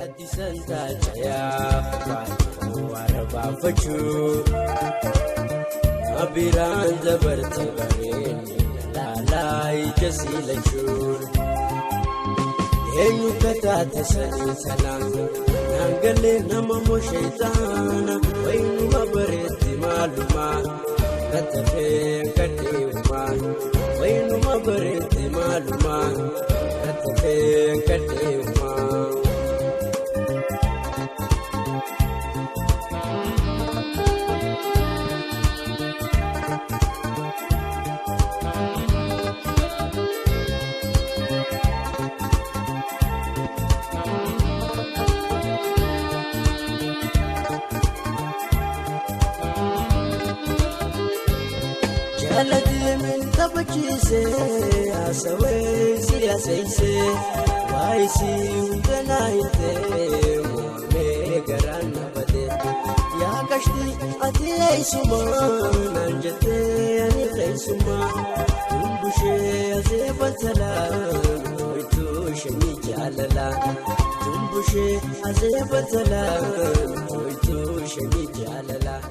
Addisan taajayaa waara baafachuu abiraan dabarte bareedni laalaa ija siilachuun. Eenyu kataate sanii salaan naangalee nama mosheetaana waynuma bareetti maalumaa kattafee kadheemaa waynuma bareetti maalumaa kattafee kadheemaa. Jaallatee taphachiisee haasawee siyaasessee waayisii hundanaa hiitee mormee garaan nafatee yaa kashti ati eessumaa naan jettee ani eessumaa tumbushee asee baltalaa hoituu shanii jaalalaa tumbushee asee baltalaa hoituu shanii jaalalaa.